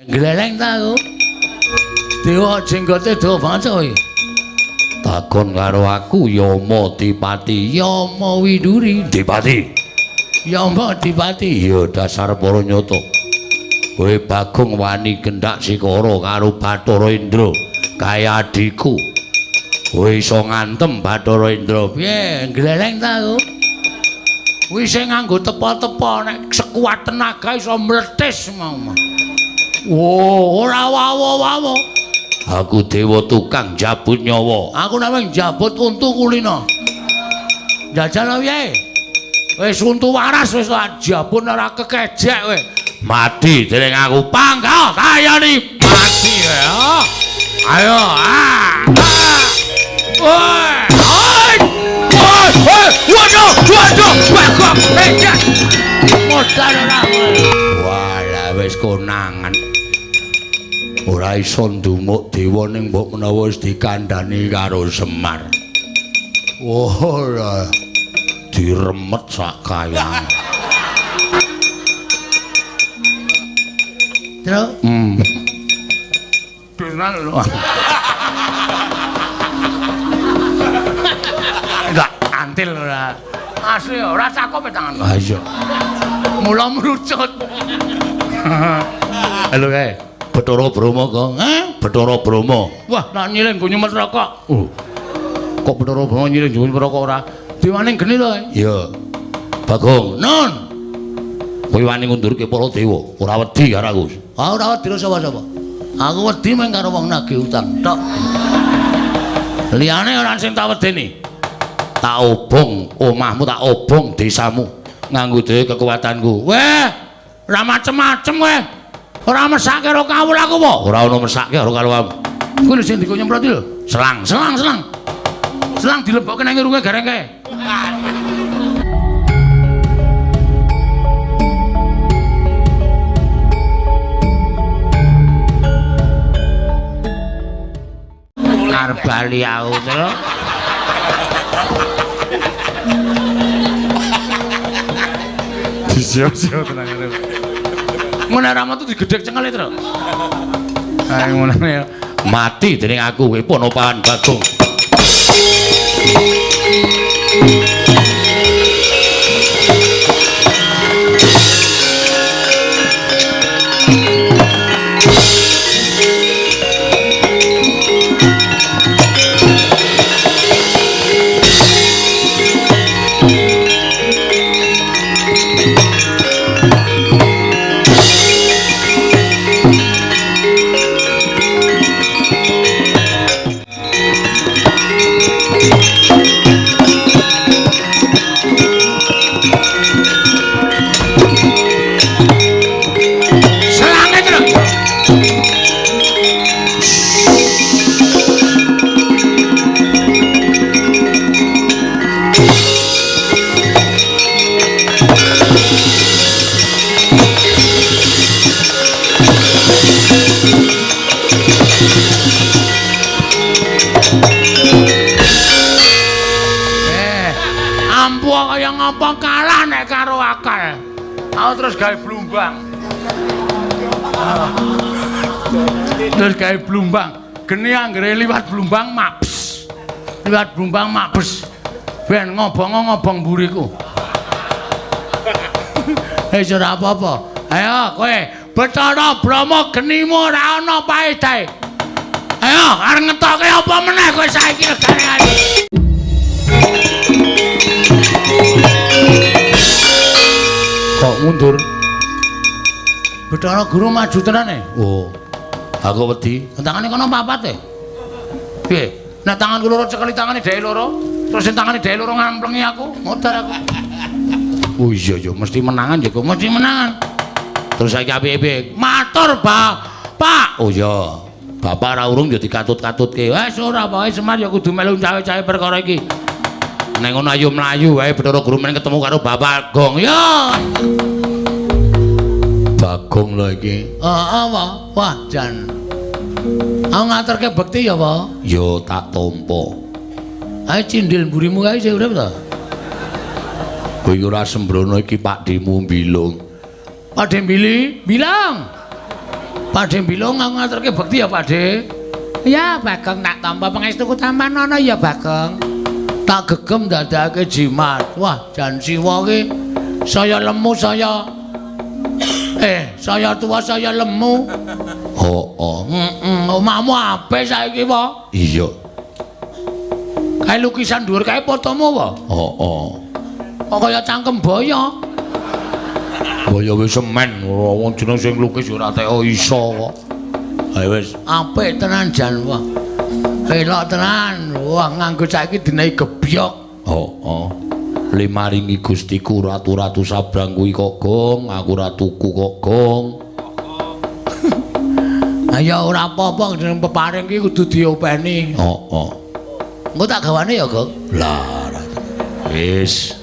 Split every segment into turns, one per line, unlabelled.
Gleleng ta aku. Dewa jenggote dawa banget kowe. Takon karo aku Yama Dipati, Yama Widuri. Dipati. Yama Dipati. Ya dasar para nyata. Kowe Bagong wani gendak sikara karo Bathara Indra kaya adhiku. Kowe iso ngantem Bathara Indra. Piye? Gleleng ta aku? Kuwi sing nganggo tepa-tepa nek sekuat tenaga iso mletis mau. Wo, ora wawa-wawa. Aku dewa tukang jabut nyawa. Aku namung jabut untu kulina. Jajal piye? Wis untu waras wis tak jabut ora kekejek kowe. Mati dening aku pangkal kayani mati kowe. Ayo. Ah. Woi. Woi, waduh, waduh, bagong becak. Modal ora kowe. Walah wis konangan. Ora iso ndumuk dewa ning mbok menawa wis dikandhani karo Semar. Ora diremet sak kayang. Terus? Benar lho. Enggak antil ora. Asli ora cakep tangan. Ha iya. Mula mrucut. Halo kae. Bathara Brahma kok. Heh, Bathara Brahma. Wah, nak nyiling nggo nyumet rokok. Kok Bathara Brahma nyiling nggo nyumet rokok ora? Dewane geni to. Iya. Bagong, nun. Kowe wani ngundurke para dewa, ora wedi karo aku. Ah, ora wedi sapa-sapa. Aku wedi mung karo wong nagih utang tok. Liyane ora sing tak wedeni. Tak obong omahmu, tak obong desamu nganggo dhewe kekuatanku. Weh, ora macem-macem kowe. Ora mesake karo kawula aku apa? Ora ono mesake karo kawulamu. Kuwi lho sing dikon nyemprot iki lho. Selang, selang, selang. Selang dilebokke nang irunge gareng kae. Arep bali aku terus.
Disiap-siap tenang arep.
Ngono ra metu digedhek cengele terus. Ah ngono ya. Mati dening aku kowe Ponopahan Bagong. Apa kalah nek karo akal. Aku terus gawe blumbang. Terus gawe blumbang. Geni anggere liwat blumbang mabes. Liwat blumbang mabes. Ben ngobong-ngobong mburiku. Wis ora apa-apa. Ayo kowe Bathara Brahma genimu ora ana paedahe. Ayo arep ngetoke apa meneh kowe saiki regane. Kok mundur? Bathara Guru maju tenan e. Oh. Aku wedi. Tangane kono papat e. Piye? Nek tanganku loro cekeli tangane dheke loro, terus sing tangane dheke loro ngamplengi aku, modar aku. Oh iya ya, mesti menangan ya, mesti menangan. Terus saiki apike-apike? Matur, Pak. Oh iya. Bapak ora urung ya dikatut-katutke. Wes ora pokoke Semar ya kudu melu cawe-cawe perkara iki. Nek ngono ayo mlayu wae Bathara Guru men ketemu karo Bapak Gong. Ya. Bagong lho iki. Heeh, wah jan. Aku ngaturke bekti ya, Pak. Ya tak tampa. Ayo cindil mburimu kae isih urip ta? Kowe ora sembrono iki Pakdhemu mbilung. Pakdhe mbili, bilang. Pakde Bilung aku ngaturke bekti ya, Pakde. Ya, Bagong tak tampa pangestuku tampanana ya, Bagong. Tak gegem dadake jimat. Wah, jan Siwa ki saya lemu saya saya tua saya lemu. Heeh. Heeh, omahmu apik saiki, wa?
Iya.
Kae lukisan dhuwur kae fotomu, wa?
Heeh.
Kok kaya cangkem boyo.
Boyo wis semen, wong jeneng sing lukis ora teko iso kok.
Ayo wis apik tenan jan, wah. Elok tenan. Wah, nganggo saiki dinehi gebyok.
Heeh. Le maringi Gustiku ratu-ratu sabrang kuwi kok, Gong, aku ora tuku kok, Gong.
Ayo ora apa-apa jeneng peparing ki kudu diopeni.
Heeh.
Engko tak gawane ya, Gong.
Lah, wis.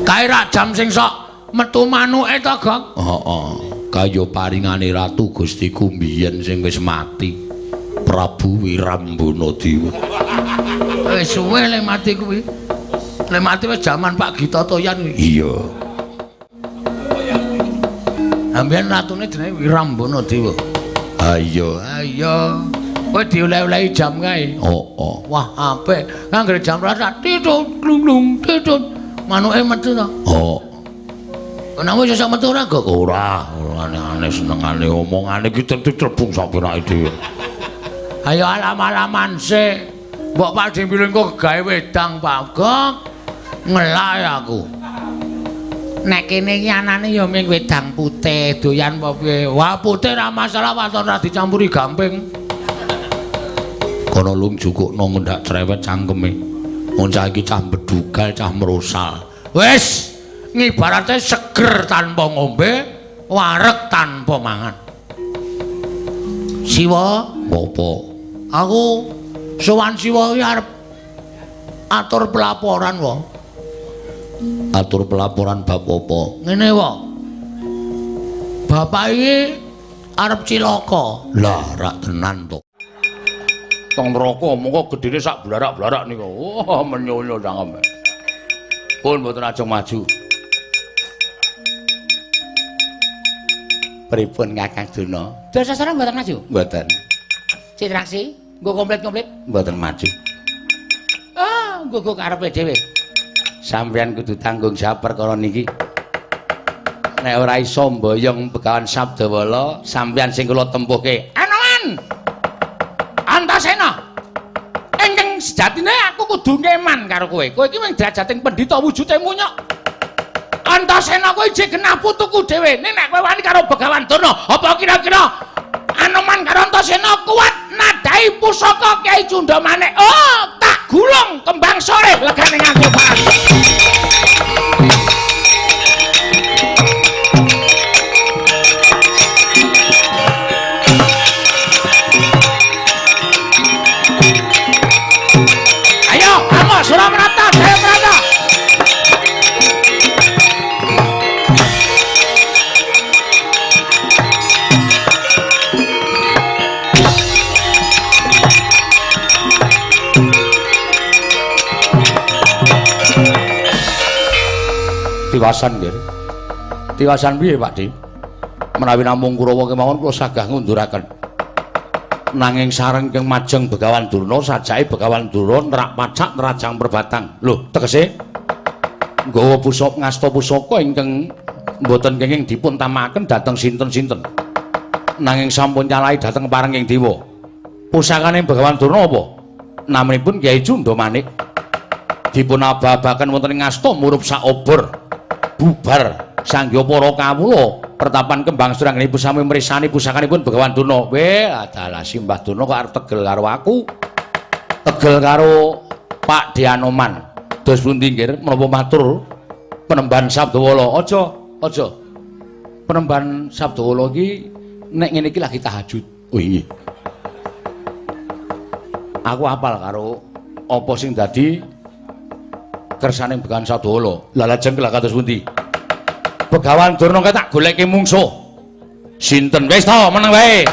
Kae rak jam sing sok metu manuke to, Gong?
Heeh. Kaya paringane ratu Gustiku mbiyen sing wis mati. Prabu Wirambana Dewa.
Wis suwe le mati kuwi. Le mati wis jaman Pak Gita Toyan kuwi.
Iya.
Ambiyen ratune jenenge Wirambana Dewa.
Ha iya.
Ha iya. Kowe dioleh-olehi jam kae.
Heeh.
Wah, apik. Anggere jam rasa titut glung-glung titut. Manuke metu to?
Heeh.
Kenapa iso metu ora, Gok?
Ora, aneh-aneh senengane omongane iki tentu trebung sapirake dhewe.
Ayo alam-alaman sik. Mbok Pakde Bilung kok gawe wedang, Pak Gok. Ngelak aku. Nek kene iki anane ya mung wedang putih, doyan apa piye? Wah, putih ora masalah waton ora dicampuri gamping.
Kono lung jukukno ngendak cerewet cangkeme. Wong cah iki cah bedugal, cah merosal.
Wis, ngibarate seger tanpa ngombe, wareg tanpa mangan. Siwa,
apa?
Aku sowan Siwa iki arep atur pelaporan, wa.
Atur pelaporan bab apa?
Ngene, wa. Bapak iki arep cilaka.
Lah, rak tenan to. Tong neraka mongko gedene sak blarak-blarak niku. Wah, menyonyo cangkem. Pun mboten ajeng maju.
Pripun Kakang Durna? Dasa sareng mboten maju?
Mboten.
Citraksi nggo komplit-komplit?
Mboten maju.
Ah, nggo karepe dhewe.
Sampeyan kudu tanggung jawab perkara niki. Nek ora iso mboyong Begawan Sabdawala, sampeyan sing kula tempuhke.
Anoman! Antasena. Ingkang sejatine aku kudu ngeman karo kowe. Kowe iki mung derajating pendhita wujude munyuk. Antasena kowe isih genah putuku dhewe. Nek kowe wani karo Begawan Durna, apa kira-kira Anoman karo Antasena kuat nadai pusaka Kyai Cundha Manik? Oh, tak gulung kembang sore legane nganggo pas. Ayo, kamu Suramarta, Jayaprata.
Tiwasan nggih. Tiwasan piye, Pak Di? Menawi namung Kurawa kemawon kula sagah ngunduraken. Nanging sareng ingkang majeng Begawan Durna sajake Begawan Durna nerak pacak nerajang perbatang. Lho, tegese nggawa pusaka ngasta pusaka ingkang mboten kenging dipun tamakaken dhateng sinten-sinten. Nanging sampun nyalahi dhateng parenging dewa. Pusakane Begawan Durna apa? Namanipun Kyai Cundha Manik. Dipun aba-abaken wonten ing asta murup saobor. Bubar sangya para kawula pertapan Kembang Suranggenipun sami mrisani pusakanipun Begawan Durna. Weh, adalah Simbah Durna kok arep tegel karo aku. Tegel karo Pak De Anoman. Dos pundi nggih menapa matur Penemban Sabdawala? Aja, aja. Penemban Sabdawala iki nek ngene iki lagi tahajud. Oh iya. Aku apal karo apa sing dadi kersane Begawan Sabdawala. Lah lajeng kelak kados pundi? Begawan Durna kae tak goleke mungsuh. Sinten? Wis to, meneng wae.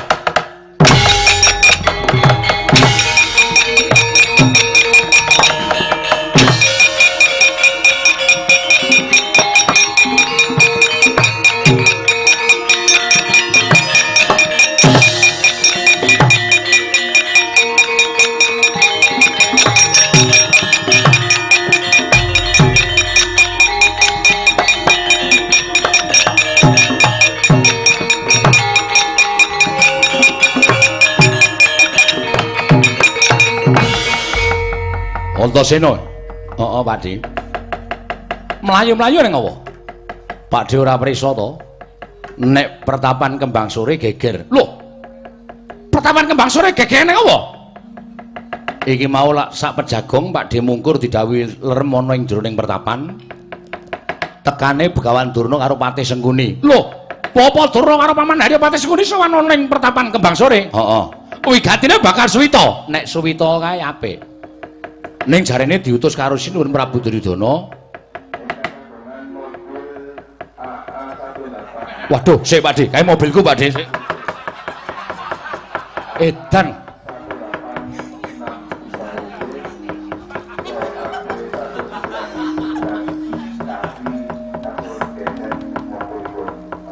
Antasena. Heeh, Pakde. Mlayu-mlayu ning apa? Pakde ora prisa to. Nek pertapan Kembang Sore geger. Lho. Pertapan Kembang Sore geger ning apa? Iki mau lak sak pejagong Pakde mungkur didhawuhi lerem ana ing jroning pertapan. Tekane Begawan Durna karo Patih Sengkuni. Lho, Bapak Durna karo Paman Haryo Patih Sengkuni sowan ana ning pertapan Kembang Sore. Heeh. Wigatine bakal suwita. Nek suwita kae apik. Ning jarene diutus karo Sinuwun Prabu Duryudana. Waduh, sik Pakde, kae mobilku Pakde sik. Edan.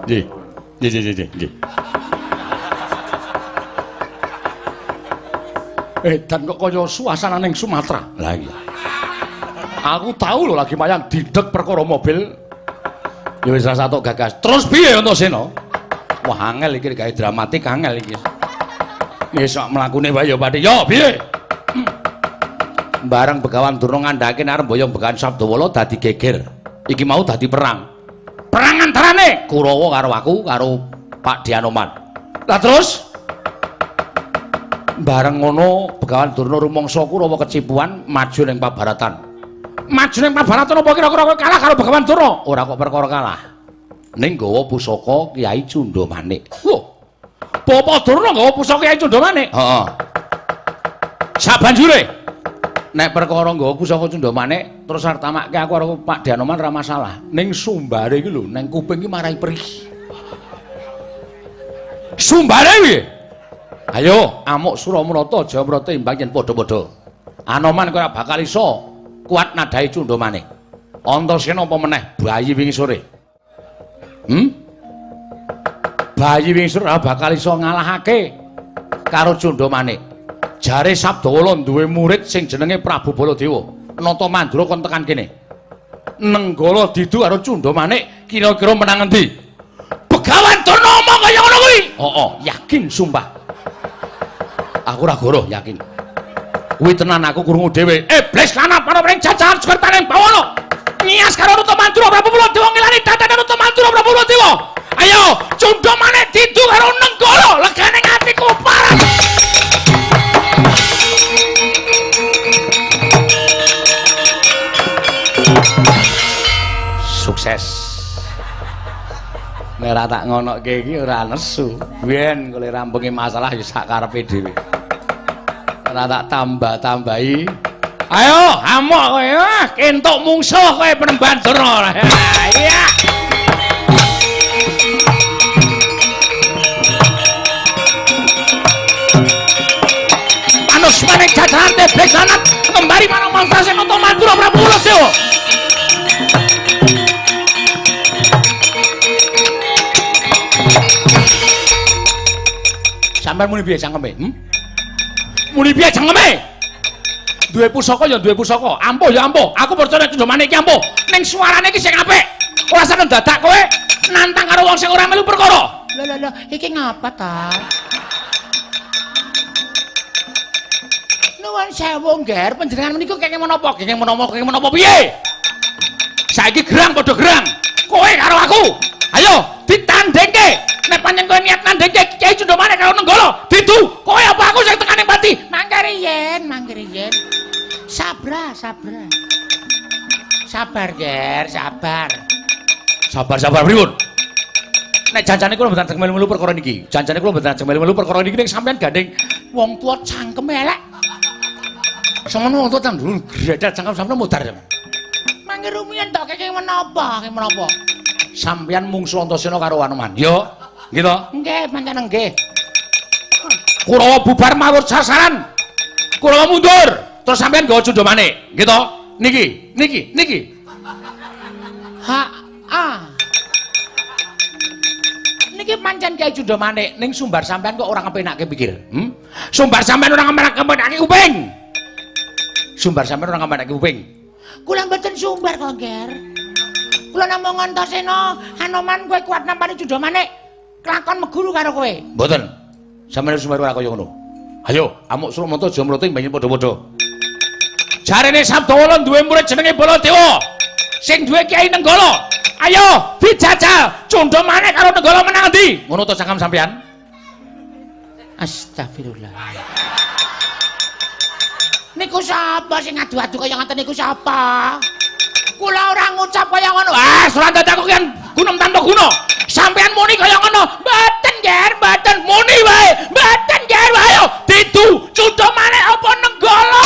Nggih. Nggih, nggih. Edan kok kaya suasana ning Sumatera. Lah iya. Aku tahu lho lagi mayang didek perkara mobil. Ya wis rasa tok gagas. Terus piye Antasena? Wah angel iki gawe dramatik angel iki. Wis sak mlakune wae ya Pakde. Yo piye? Bareng Begawan Durna ngandhake arep mboyong Begawan Sabdawala dadi geger. Iki mau dadi perang. Perang antarane Kurawa karo aku karo Pakde Anoman. Lah terus bareng ngono Begawan Durna rumangsa Kurawa kecipuan maju ning Pabaratan. Maju ning Pabaratan apa kira-kira kowe kalah karo Begawan Durna? Ora kok perkara kalah. Ning nggawa pusaka Kyai Cundamanik. Lho. Bapak Durna nggawa pusaka Kyai Cundamanik? Heeh. Sabanjure nek perkara nggawa pusaka Cundamanik terus arep tamakke aku karo Pakde Anoman ora masalah. Ning sumbare iki lho neng kuping iki marai perih. Sumbare piye? Ayo amuk Suramrata Jayamrata imbang yen padha-padha. Anoman kowe ora bakal iso kuat nadhahi Cundamanik. Antasena apa meneh bayi wingi sore? Bayi wingi sore ora bakal iso ngalahake karo Cundamanik. Jare Sabdawala duwe murid sing jenenge Prabu Baladewa. Nata Mandura kon tekan kene. Nenggala didu karo Cundamanik kira-kira menang endi? Begawan Durna omong kaya ngono kuwi. Heeh, yakin sumpah. Aku ora goroh yakin. Kuwi tenan aku krungu dhewe. Iblis lanang para ring jajahan sukertaning bawana. Nias karo Nata Mandura Prabu Baladewa ngilani dadakan Nata Mandura Prabu Baladewa. Ayo, Cundamanik didu karo Nenggala, legane atiku parah. Sukses. Nek ora tak ngonokke iki ora nesu. Biyen kole rampunge masalah ya sak karepe dhewe. Ora tak tambah-tambahi. Ayo amok kowe, entuk mungsuh kowe Penemban Durna. Iya. Anusmane jajahan tebek sanat ngembari marang mangsa Nata Mandura Prabu Baladewa. Sampeyan muni piye cangkeme? Muni piye cangkeme? Duwe pusaka ya duwe pusaka, ampuh ya ampuh. Aku percaya Cundamanik iki ampuh. Ning suarane iki sing apik. Ora seneng dadak kowe nantang karo wong sing ora melu perkara.
Lho lho lho, iki ngapa ta? Nuwun sewu, Ngger, panjenengan menika kenging menapa?
Kenging menapa? Kenging menapa piye? Saiki gerang padha gerang. Kowe karo aku. Ayo ditandhengke. Nek pancen kowe niat nandhengke Kyai Cundamanik karo Nenggala, didu. Kowe apa aku sing tekaning pati?
Mangke riyen, mangke riyen. Sabra, sabra. Sabar, Ger, sabar.
Sabar-sabar pripun? Nek janjane kula mboten ajeng melu-melu perkara niki. Janjane kula mboten ajeng melu-melu perkara niki ning sampean gandeng
wong tuwa cangkeme elek.
Semono wong tuwa tandul gredel cangkem sampean modar sampean.
Mangke rumiyin tok kenging menapa, kenging menapa?
Sampean mungsu Antasena karo Anoman. Yo, nggih to?
Nggih, pancen nggih.
Kurawa bubar mawur sasaran. Kurawa mundur. Terus sampean nggawa Cundamanik, nggih to? Niki, niki, niki.
Ha, ah.
Niki pancen Kyai Cundamanik ning sumbar sampean kok ora kepenake pikir. Sumbar sampean ora kepenake kuping. Sumbar sampean ora kepenake kuping.
Kula mboten sumbar kok, Ger. Kula namung Antasena, Anoman kowe kuat nampani Cundamanik. Kelakon meguru karo kowe.
Mboten. Sampeyan sumbar ora kaya ngono. Ayo, amuk Suramata Jayamrata mbanyin padha-padha. Jarene Sabdawala duwe murid jenenge Baladewa. Sing duwe Kyai Nenggala. Ayo dijajal, cundha maneh karo Nenggala menang endi? Ngono to cangkem sampean?
Astagfirullah. Niku sapa sing adu-adu kaya ngoten niku sapa? Kula ora ngucap kaya ngono.
Ah, ora dadak kok kan gunem tanpa guna. Sampean muni kaya ngono. Mboten, Ger, mboten muni wae. Mboten, Ger, ayo didu cundha maneh apa Nenggala?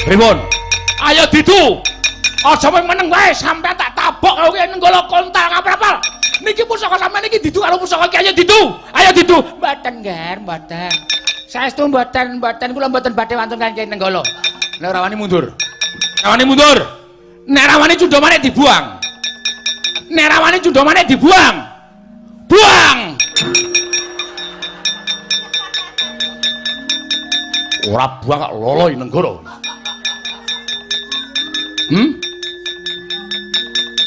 Pripun? Ayo didu. Aja meneng wae, sampean tak tabok karo Kyai Nenggala kontal kapal. Niki pusaka sampean niki didu karo pusaka Kyai, ayo didu. Ayo didu.
Mboten, Ger, mboten. Saestu mboten, mboten kula mboten badhe wantun kaliyan Kyai Nenggala.
Nek ora wani mundur. Nek wani mundur. Nek ora wani cundha maneh dibuang. Nek ora wani cundha maneh dibuang. Buang. Ora buang kok lolo Nenggala. Hmm?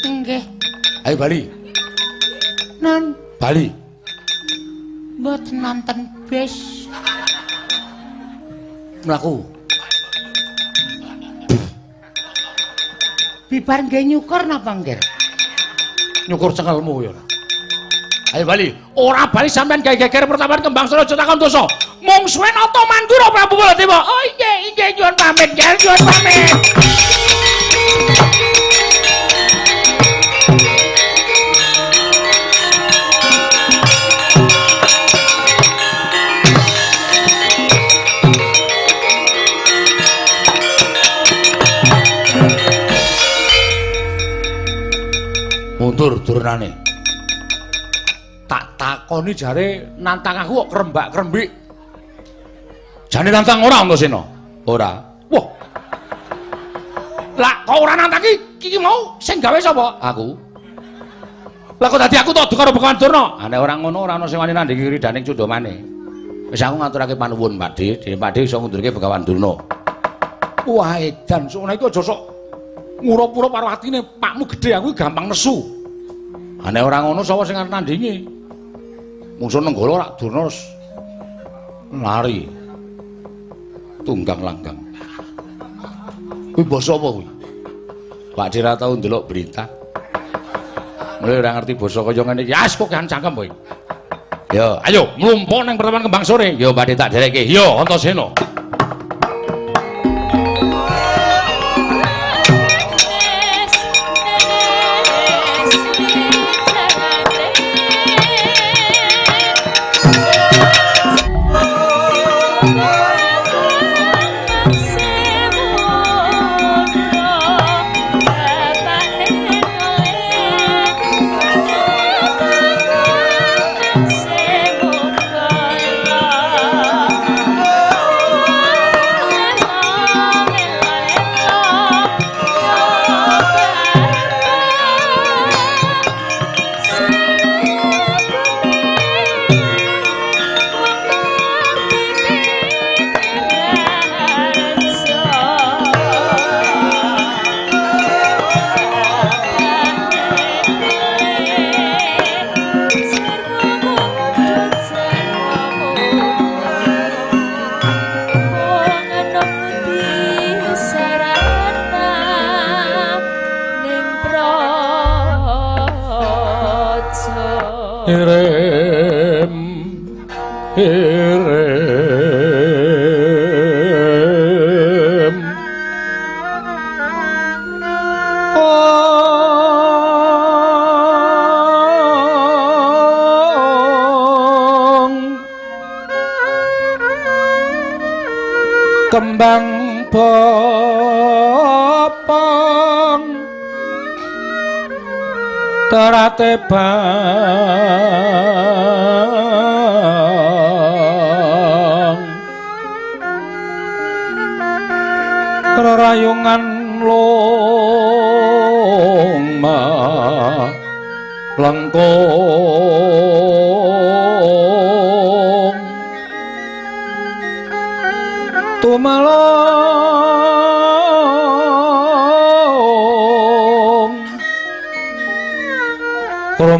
Nggih.
Ayo bali.
Non.
Bali.
Mboten nonton bis.
Mlaku.
Bibar nggih nyukur napa nggih?
Nyukur cengelmu ya. Ayo bali. Ora bali sampean gawe geger pertapan Kembang Sora aja takon dosa. Mungsuhe Nata Mandura Prabu Baladewa.
Oh nggih, nggih nyuwun pamit, nggih nyuwun pamit.
Mundur durnane. Tak takoni jare nantang aku kok krembak-krembik. Jane nantang ora Antasena? Ora. Wah. Lah kok ora nantang iki mau sing gawe sapa? Aku. Lah kok dadi aku to karo Begawan Durna? Ah nek ora ngono ora ana sing wani nandhingi ridhaning Cundhamane. Wis aku ngaturake panuwun Pakde, dene Pakde iso ngundurke Begawan Durna. Wah edan sokne iki aja sok ngura-pura karo atine pakmu gedhe aku gampang nesu. Ah nek ora ngono sapa sing arep nandhingi? Mungsuh Nenggala rak Durna lari. Tunggang langgang. Kuwi basa apa kuwi? Pak Dira tau ndelok berita. Mulai ora ngerti basa kaya ngene iki. As kok kan cangkem kowe. Ya, ayo mlumpuk nang pertemuan Kembang Sore. Ya badhe tak derekke. Ya, Antasena. Kembang bopong terate bang rerayungan loma lengkung tumelong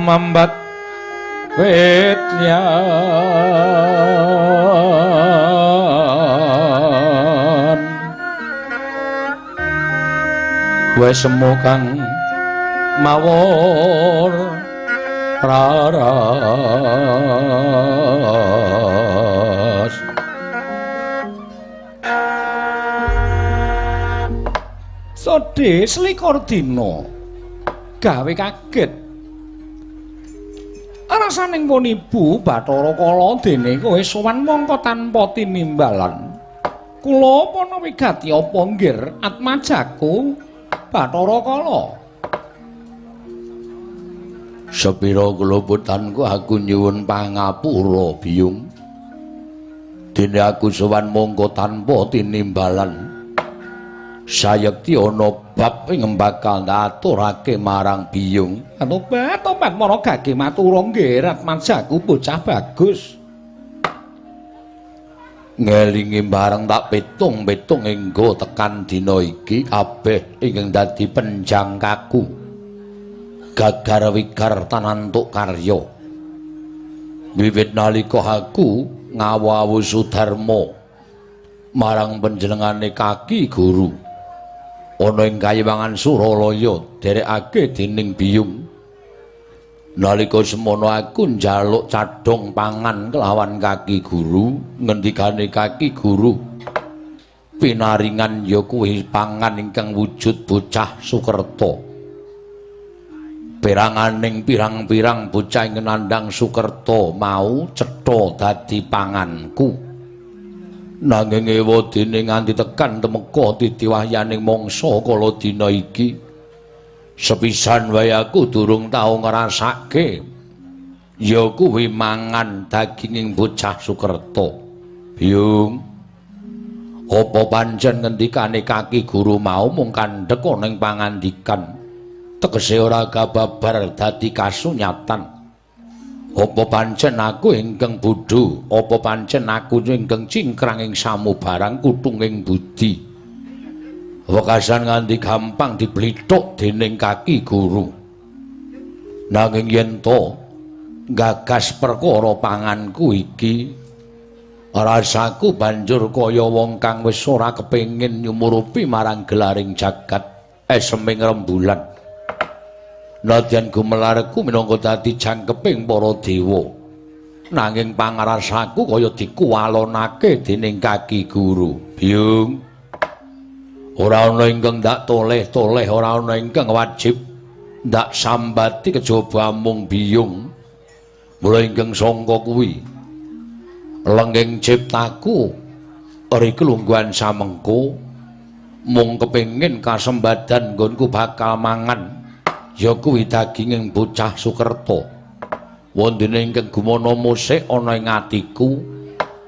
Rumambat wit liyan wis semu kang mawur raras. Sodhe selikur dina gawe kaget rasaning pun ibu Bathara Kala dene kowe sowan mongko tanpa tinimbalan. Kula pana wigati apa nggir atmajaku Bathara Kala? Sepira keluputanku aku nyuwun pangapura biyung. Dene aku sowan mongko tanpa tinimbalan. Sayekti ana bab ing bakal ngaturake marang biyung. Tobat tobat mara gage matura nggih atmajaku bocah bagus. Ngelingi bareng tak pitung-pitung enggo tekan dina iki kabeh ingkang dadi penjangkaku. Gagar wigar tanantuk karya. Wiwit nalika aku ngawu-awu sudarma marang panjenengane kaki guru ana ing kayiwangan Suralaya derekake dening biyung. Nalika semono aku njaluk cadhong pangan kelawan kaki guru, ngendikane kaki guru pinaringan ya kuwi pangan ingkang wujud bocah Sukerta. Peranganing pirang-pirang bocah ing nandhang Sukerta mau cetha dadi panganku. Nanging ewadene nganti tekan temeka titiwahyaning mangsa kala dina iki sepisan wae aku durung tau ngrasake ya kuwi mangan daginging bocah Sukerta. Biyung, apa pancen ngendikane kaki guru mau mung kandhek ana ing pangandikan, tegese ora kababar dadi kasunyatan? Apa pancen aku ingkang bodho? Apa pancen aku ingkang cingkrang ing samubarang kutunging budi? Wekasan nganti gampang diblithuk dening kaki guru. Nanging yen to gagas perkara panganku iki, rasaku banjur kaya wong kang wis ora kepengin nyumurupi marang gelaring jagat eseming rembulan. Nadyan gumelarku minangka dadi jangkeping para dewa. Nanging pangrasaku kaya dikuwalonake dening kaki guru. Biyung, ora ana ingkang ndak toleh-toleh, ora ana ingkang wajib ndak sambati kejaba amung biyung. Mula ingkang sangka kuwi lenggeng ciptaku ri kelungguhan samengko mung kepengin kasembadan nggonku bakal mangan ya kuwi daginging bocah Sukerta. Wondene ingkang gumana musik ana ing atiku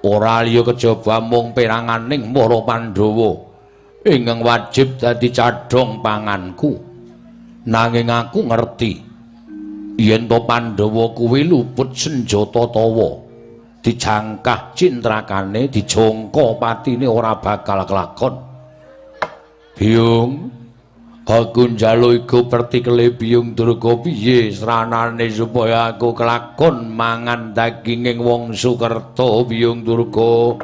ora liya kejaba mung peranganing para Pandhawa ingkang wajib dadi cadhong panganku. Nanging aku ngerti yen to Pandhawa kuwi luput senjata tawa, dijangkah cintrakane, dijongko patine ora bakal kelakon. Biyung, aku njaluk iku pertikele Biyung Durga piye sranane supaya aku kelakon mangan daginging wong Sukerta Biyung Durga.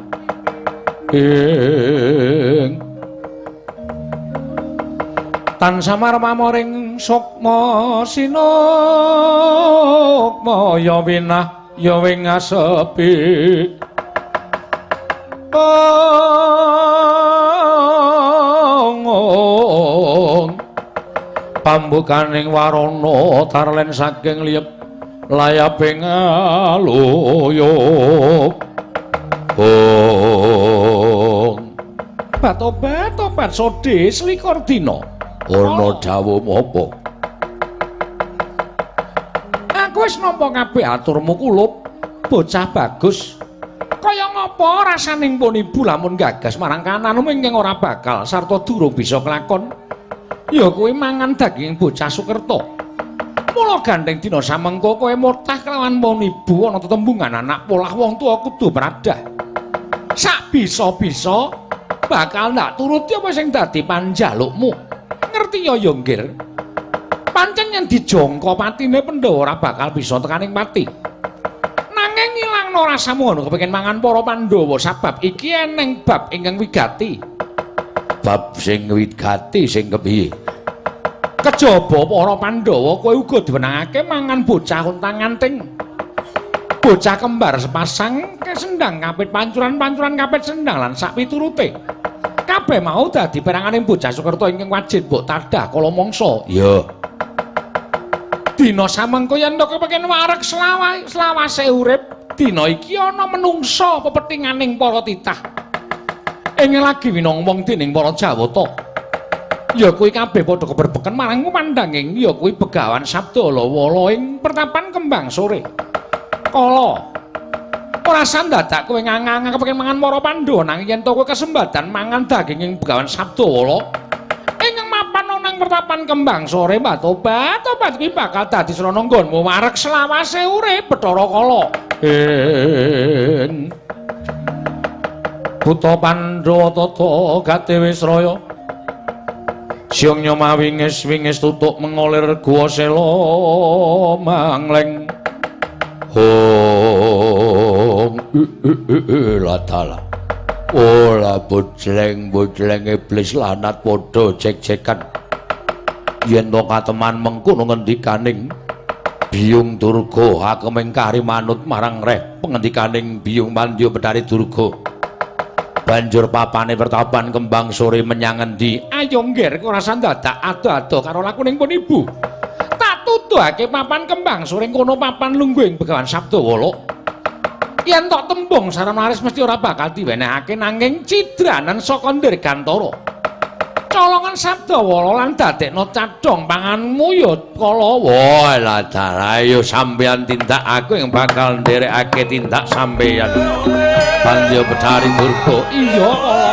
Ing
tan samar mamoring sukma sinukma ya winah ya wing asepi. Pambukaning warana tarlen saking liyep layaping aluyup.
Ong
Batobat-tobat sodhe selikur dina.
Ana dawuh apa?
Aku wis nampa kabeh aturmu kulup, bocah bagus. Kaya ngapa rasaning pun ibu lamun gagas marang kanan ingkang ora bakal sarta durung bisa kelakon. Ya kuwi mangan daging bocah Sukerta. Mula gandeng dina samengko kowe murtah kelawan pun ibu ana tetembungan anak polah wong tuwa kudu pradah. Sak bisa-bisa bakal ndak turuti apa sing dadi panjalukmu. Ngerti ya ya nggir. Pancen Nanging yen dijangka patine Pandhawa ora bakal bisa tekaning pati. Nanging ngilangno rasamu ngono kepengin mangan para Pandhawa sabab iki eneng bab ingkang wigati.
Bab sing wigati sing kepiye?
Kejaba para Pandhawa kowe uga diwenangake mangan bocah untang-anting. Bocah kembar sepasang kesendang kapit pancuran-pancuran kapit sendang lan sak piturute. Kabeh mau dadi peranganing bocah Sukerta ingkang wajib mbok tadah kala mangsa.
Iya.
Dina samengko yen to kepengin wareg selawase urip, dina iki ana menungsa pepethinganing para titah. Ing lagi winong wong dening para Jawata. Ya kuwi kabeh padha keberbeken marang ngumandhanging ya kuwi Begawan Sabdalawala ing pertapan Kembang Sore. Kala ora sandadak kowe ngangang kepengin mangan para Pandhawa nanging yen to kowe kesembadan mangan daging ing Begawan Sabdawala ingkang mapan ana ing pertapan Kembang Sore tobat tobat kuwi bakal dadi srana nggonmu wareg selawase urip Bathara Kala.
Ing Buta Pandhawa tata gate wis raya Siang nyoma wingis-wingis tutuk mengolir guwa sela mangleng. Hong latala. Ola bojleng-bojleng iblis lanat padha jek-jekan. Yen to kateman mengkono ngendikaning Biyung Durga hakeming kari manut marang reh pengendikaning Biyung Mandya Betari Durga. Banjur papane pertapan Kembang Sore menyang endi?
Ayo ngger ora sandadak ado-ado karo lakuning pun ibu. Tak tuduhake papan Kembang Sore kono papan lungguhing Begawan Sabdawala. Yen tok tembung sarana aris mesti ora bakal diwenehake nanging cidranan saka Dirgantara. Colongan Sabdawala lan dadekno cadhong panganmu ya kala.
Wah, lah ayo sampeyan tindak aku yang bakal nderekake tindak sampeyan. Pandya Betari Durga.
Iya kala.